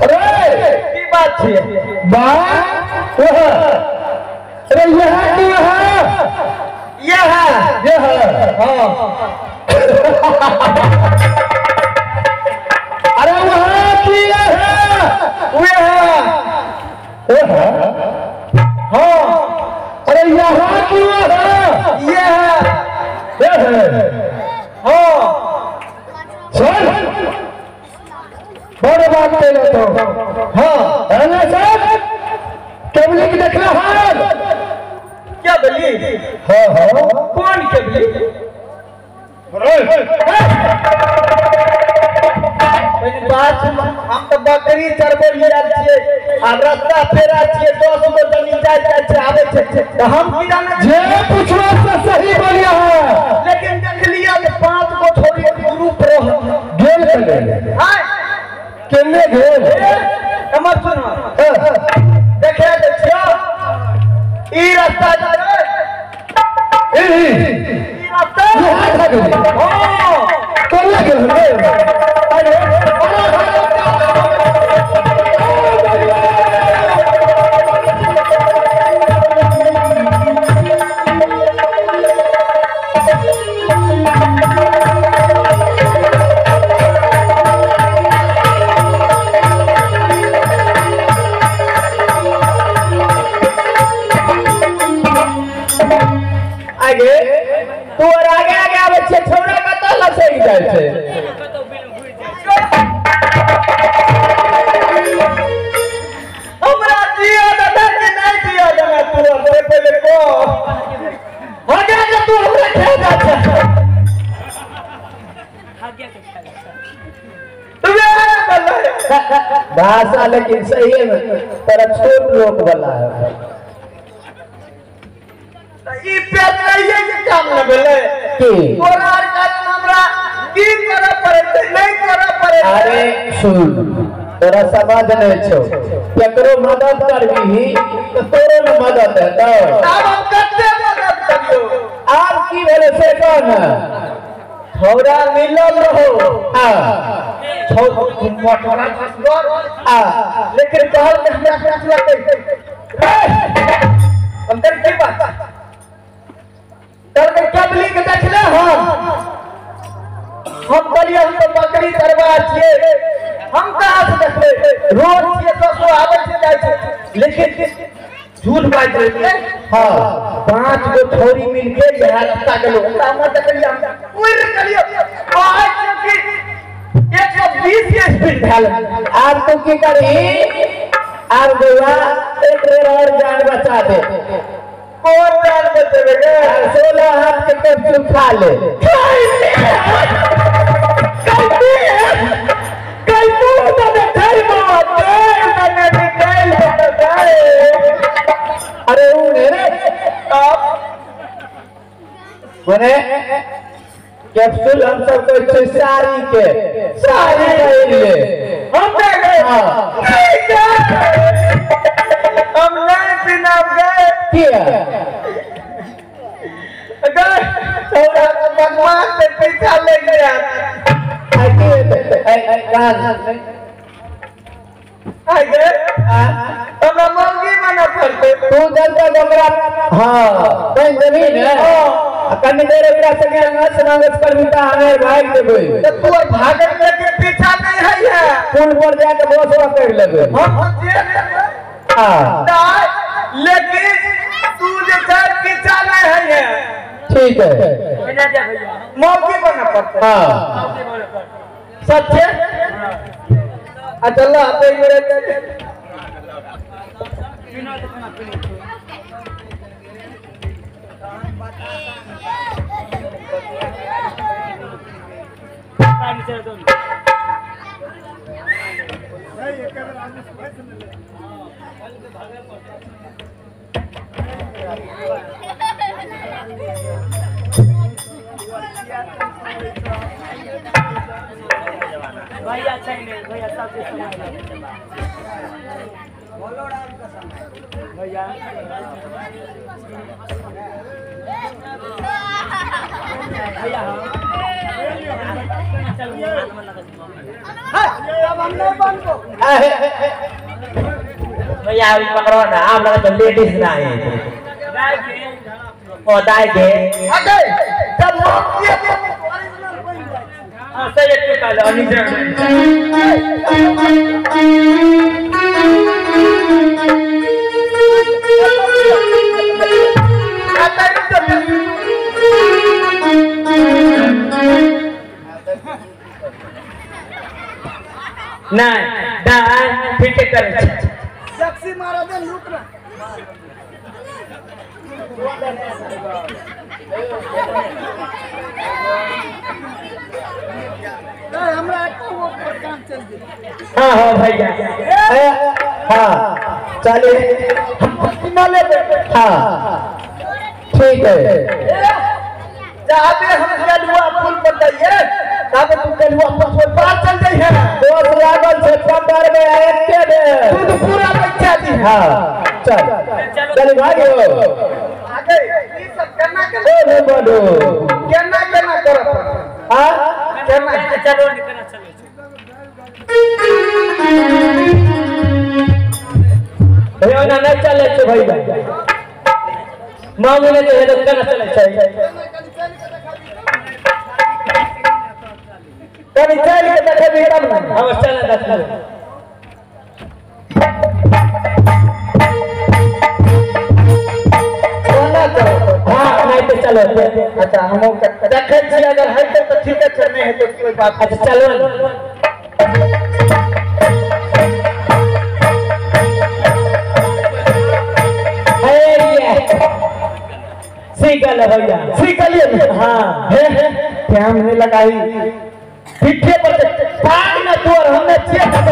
अरे की बात छे बात अरे यह की है यह है यह है। हां अरे वहां की है वे है वो है। हां अरे यहां की है यह है यह है। हां चल बड़े बात ले तो। हां अरे सर केबली की देखला हाल क्या बोली? हां हां कौन केबली? पहली बात हम तो बकरी चरबो लियाल छिए आ रास्ता फेरा छिए 10 गो जमीन जाय जाय छै आबै छै तो हम की जाने जे पूछलो से सही बोलिया है। लेकिन देख लिया जे 5 गो छोरी ग्रुप रह गेल चले हां केने गेल हमर सुनो देखे जे छियो ई रास्ता जाय ई ई रास्ता यहां था गेल। हां कोने गेल रे? अरे आगे तू और आगे आगे आबै छै छौड़ा कतऽ लसकि जाइ छै। हमरा दिया दादा कि नहीं दिया दादा तू से पहले को आगे आगे तू हमरा खा जा छै भाषा लेकिन सही है तेरा छोट लोक वाला है। ई पेचाइए के काम न भेलै की तोरा आर कारण हमरा की करऽ पड़ै नहीं करऽ पड़ै। अरे सुन तोरा समझ नहीं छौ केकरो मदद करबी तो तोरो न मदद हेतौ। आब हम कते मदद करियौ? आब की भेलै से कह न। छौड़ा मिलल रहो आ मोटरा खसगर आ लेकिन कहल के हमरा पूछलकै अंदर की बात चल के केबली के देखले हम कहलिए हम तो बकरी चरवा छिए हम कहाँ से देखले रोज छिए 10 आबै छै जाइ छै लेकिन झूठ बाजि रहे। हां 5 गो छोरी मिलके यह रास्ता गेलो हमरा हम देखलिए हम उड़ गेलिए कहै छै कि 120 के स्पीड भेल। आब तू की करही? आब बौआ एक बेर और जान बचा दे। कौन जान बचेबे गे? 16 हाथ के कैप्सूल खा ले। अरे ऊ ने रे मने कैप्सूल हम सब कहै छै साड़ी के साड़ी पहिर ले। हम नहीं गए। नहीं गए हम नहीं पीना गए। किया गए थोड़ा भगवान से पीछा ले गया। आई गए हमरा मौगी बना पड़ते तू जब तक हमरा। हां बन देबी ने कनी देर ओकरा संगे अंगस नांगस करबी त हमे भाग देबै। तो तू और भागल लेके पीछा नहीं है है पुल पर जाके बस पकड़ लेबै हम जे हां लेकिन तू जे छै पीछा नहीं है है। ठीक है मौगी बना पड़ते। हां सच है। अच्छा ला पे मेरे भैया चाहिए भैया सब भैया भैया। भैया अभी पकड़ो ना आप लगा तो लेडीज ना है ओ दाई के अगे जब ये हां सही है काल नीचे नहीं दाई ठीक है कर टैक्सी मारा दे लूट रहा नहीं हमरा एको वो पर काम चल गेल। हां हां भैया हां चले हम पसीना लेबे। हां ठीक है जाबे हम कलुआ पुल पर जाइए तब तू कलुआ पुल पर चल जाइए दोस्त लागल छै पंदर में एके दे तू पूरा बच्चा दी। हां चल चल भाई हो आगे ई सब केना के बोलो बोलो केना केना करत। हां केना चलो केना चले भैया ना नहीं चले छै भैया मांगने ने तो केना चले छै कनी चल के देखबी तब ना। हम चल देखब कोना करो। हां नहीं तो चलो। अच्छा हम देखै छी अगर हेतै त ठीक छै नहीं हेतै कोई बात। अच्छा चलो सीख गए भैया सीख लिए। हां हे टाइम नहीं लगाई पीठे पर पाग न तोर हमने छिए पाग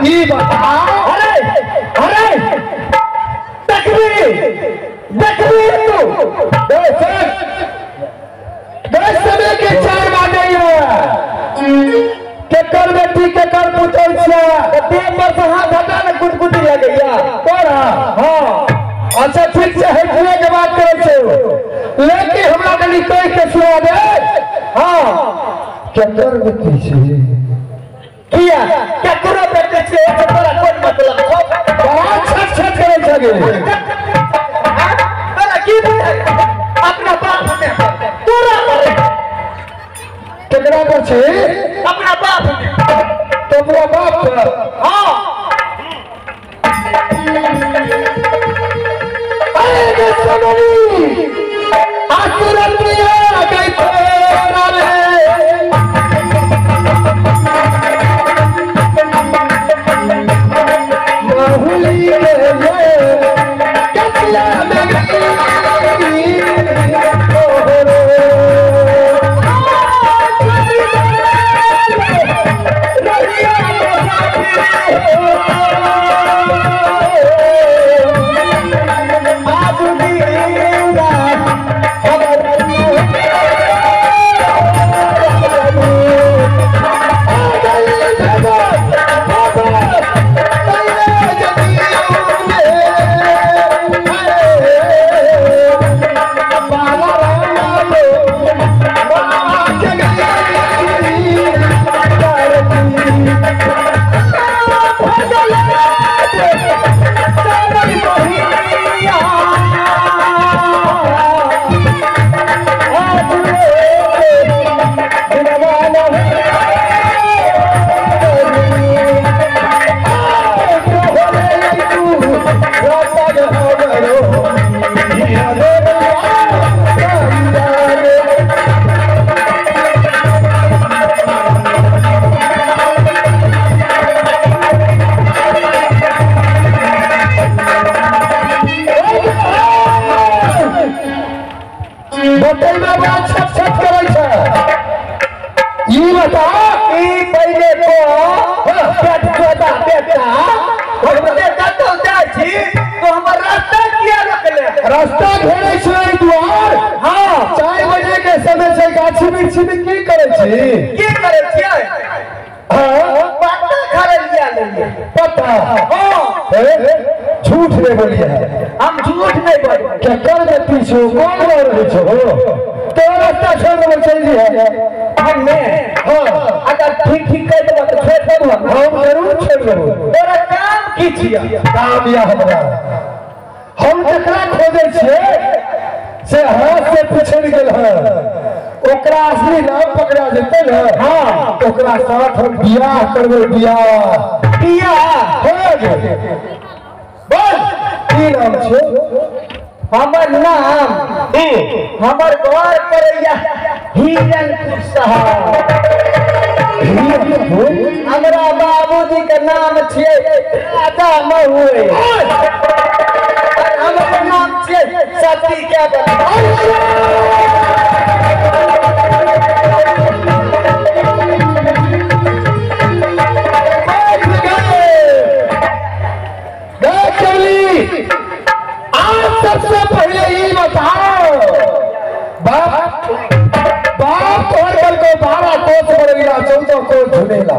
अरे अरे देखबी देखबी तू दस समय के चार बाजे के कर बेटी के कर पुतल से देह पर से हाथ हटा ने गुदगुदी लगैया तोरा। हां अच्छा ठीक से हेठिए के बात करै छौ लेकिन हमरा कनी कह के सुना दे। हां के कर बेटी छी किया केकरो बेटी छी ओ तोरा कोन मतलब छौ बड़ा छट छट करै छगे तोरा की बुझाइ अपना बाप ने तोरा पर केकरा पर छी अपना बाप ने तोरा बाप पर। हां अरे गे सोनली आसुरन प्रिया गई तोरा रे आज रास्ता घेरे छै दुआर। हां 4 बजे के समय छै, गाछी वृक्षी में की करै छी? की करै छियै? हां पत्ता खा लिया लेलिए। पत्ता? हां। झूठ नहीं बोलिए। हम झूठ नहीं बोलिए। क्या कर दे पीछे कौन बोल रहे हो? तो रास्ता छोड़ दे चल जी है हमने। हां अगर ठीक ठीक कह देबो तो छोड़ देबो। हम जरूर छोड़ देबो। तोरा काम की छिया? काम या हमरा हम जकरा खोजे छियै से हाथ से पिछड़ गेल है, ओकरा असली नाम पकड़ा जेतै ने। हां ओकरा साथ हम बियाह करबै। बियाह बियाह हो गेल। बोल की नाम छौ? हमर नाम हमर घर पड़ैया हिरनपुर साहब। हमरा बाबूजी के नाम छियै राजा महुए, हमर नाम छियै सती के सबसे पहले ये बताओ, बाप बाप तोहर बल को 12 कोस बड़ेला, 14 कोस झुलेला।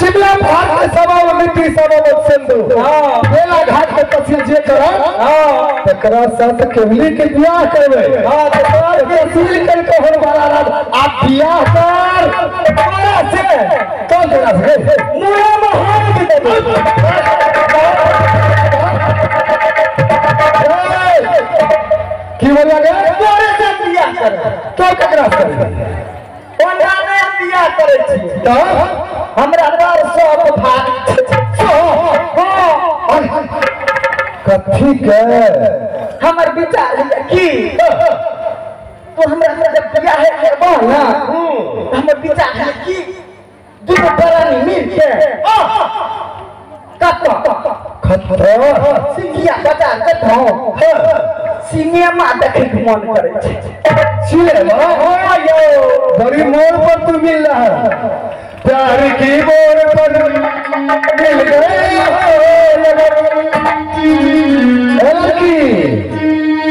शिमला भारत के सभा में मिट्टी सभा में सिंधु बेला घाट के तस्वीर जे करा तकरा साथ केवली के बियाह करबे। हां तो तोहर तस्वीर कर के होर बारा रात आप बियाह कर तोरा से तो जरा से मुंह में हाथ दे दे। की बोलिया गया? तोरे से बियाह कर। तो ककरा से करबै? ओना नै हम बियाह करै छी। त हमरा पर सब भाग हां कथी के हमर विचार की तो हमरा से जब बियाह करबो ना, हमर विचार है कि दुनू प्राणी मिल के कत खतरा सिंघिया बाजार कतौ सिनेमा देखे के मन करे छै। सिनेमा? हां यो बड़ी मोड़ पर तू मिल रहा है, प्यार की मोड़ पर मिल गए हो लड़की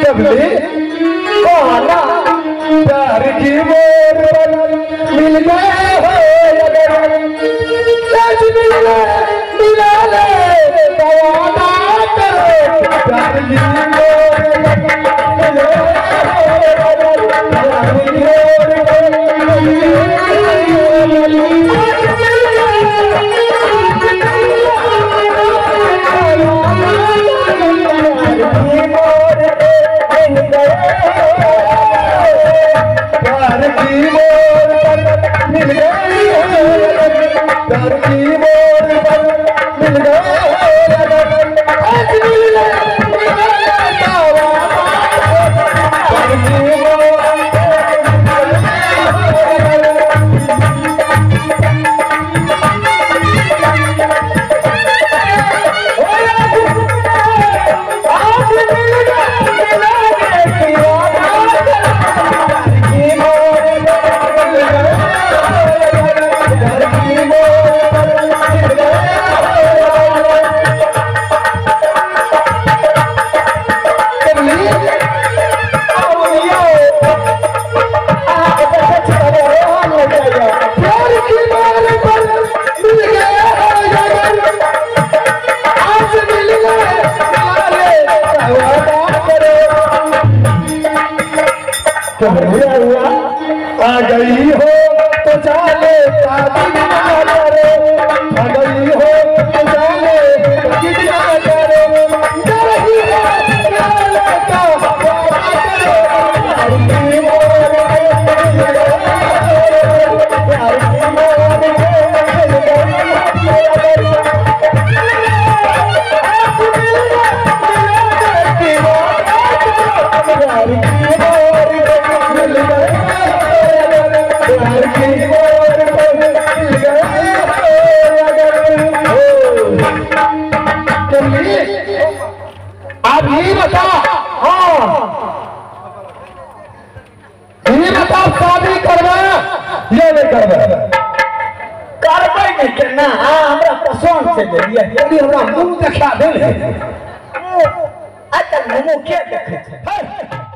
कबली कहना प्यार की मोड़ पर मिल गए हो सच मिले मिला ले वादा करो प्यार की मोड़ पर मिल गए प्यार की मोड़ पर प्यार की मोड़ पर मिल गई प्यार की मोड़ पर मिल गए आज मिले प्यार की मोड़ आ गई हो तो चाले शादी ना करो, आ गई हो तो चाले शादी ना करो, जा रही हो चाले का वादा करो प्यार की मोड़ प्यार की मोड़ प्यार की मोड़ मिल गए आप ये बता, हाँ ये बता शादी करवा या नहीं करवा? करबै नहीं केना, हमरा पसंद से लेलिए यदि हमरा मुंह देखा देल। अच्छा मुँह के देखै छै?